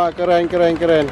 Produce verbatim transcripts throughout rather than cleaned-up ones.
Ah, keren, keren, keren.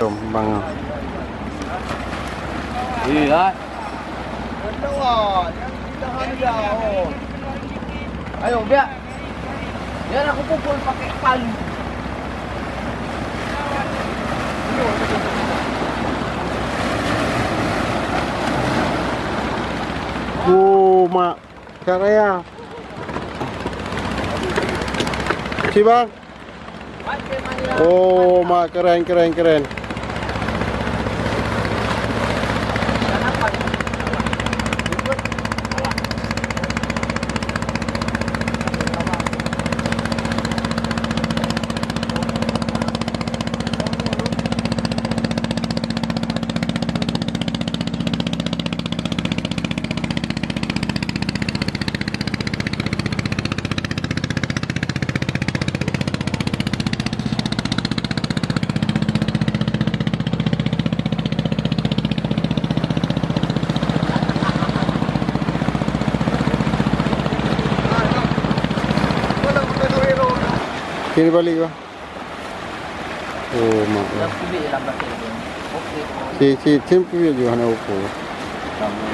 Jom, Bang. Iya. Ayo, biar. Biar aku pukul pakai palu. Oh, mak. Kat raya. Ci, Bang. Oh, mak, keren, keren, keren. Kiri balik, Bang. Oh, mak. Lam kubik lam bakeh tu. Okey. Si, si, sim kubik juga hana ukur. Kamu